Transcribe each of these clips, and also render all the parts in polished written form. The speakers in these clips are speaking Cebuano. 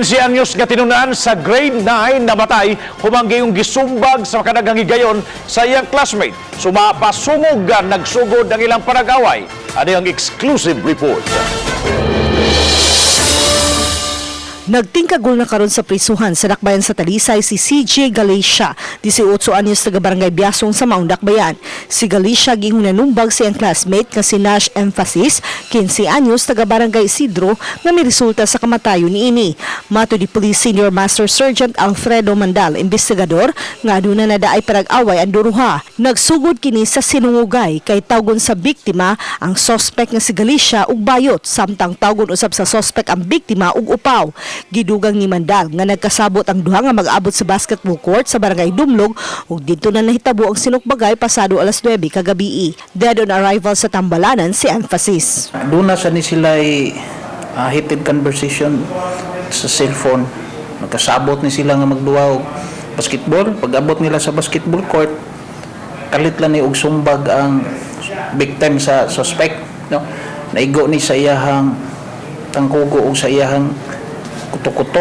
15 anyos nga tinun-an sa grade 9 namatay human gayong gisumbag sa makadaghang higayon sa iyang classmate. Sumapasungog nagsugod ang ilang panag-away. Ano ang exclusive report? Nagtingkagul na karon sa prisuhan sa Dakbayan sa Talisay si CJ Galicia, 18 anyos, taga Barangay Biasong sa Maong Dakbayan. Si Galicia giingon nanumbag sa iyang classmate nga si Nash Emphasis, 15 anyos, taga Barangay Isidro, nga miresulta sa kamatayon niini. Matod ni Police Senior Master Sergeant Alfredo Mandal, investigador, nga aduna na daay parag-away ang duruha. Nagsugod kini sa sinungugay kay tawgon sa biktima ang suspect nga si Galicia og bayot, samtang tawgon usab sa suspect ang biktima og upaw. Gidugang ni Mandal nga nagkasabot ang duha nga mag-abot sa basketball court sa Barangay Dumlog ug didto na nahitabo ang sinukbagay pasado alas 9 kagabii. Dead on arrival sa tambalanan si Emphasis. Doon na sa ni sila heated conversation sa cellphone. Nagkasabot ni sila nga magduwa og basketball. Pag abot nila sa basketball court, kalit lang ni og sumbag ang victim sa suspect, no? Naigo ni sa iyahang tangkugo og sa iyahang kuto-kuto.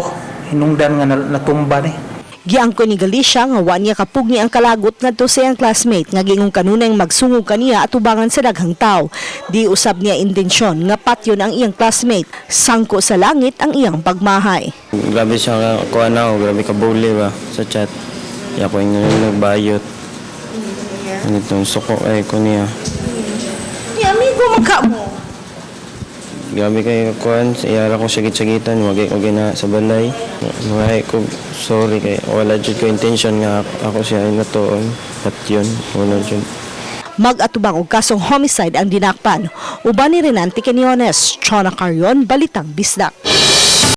Hinungdan nga natumba ni. Giangko ni Galicia nga wa niya kapugni ang kalagot ngadto sa iyang classmate nga giingong kanunay magsungog kaniya atubangan sa daghang tawo. Di usab niya intensyon nga patyon ang iyang classmate. Sangko sa langit ang iyang pagmahay. Grabe siya ka, kuha na ako, grabe ka bully ba sa chat. Ya ko yung nagbayot. Ano itong suko ay ko niya. Ni amigo magka mo. Grabe kay kuan, iyara ko sagit-sagitan, wagay ko gina sa balay. Mga ko sorry kay wala jud ko intention nga ako siya ay natuon. But yun, wala jud. Mag-atubang og kasong homicide ang dinakpan. Uban ni Renante Quinones, Chona Carion, Balitang Bisdak.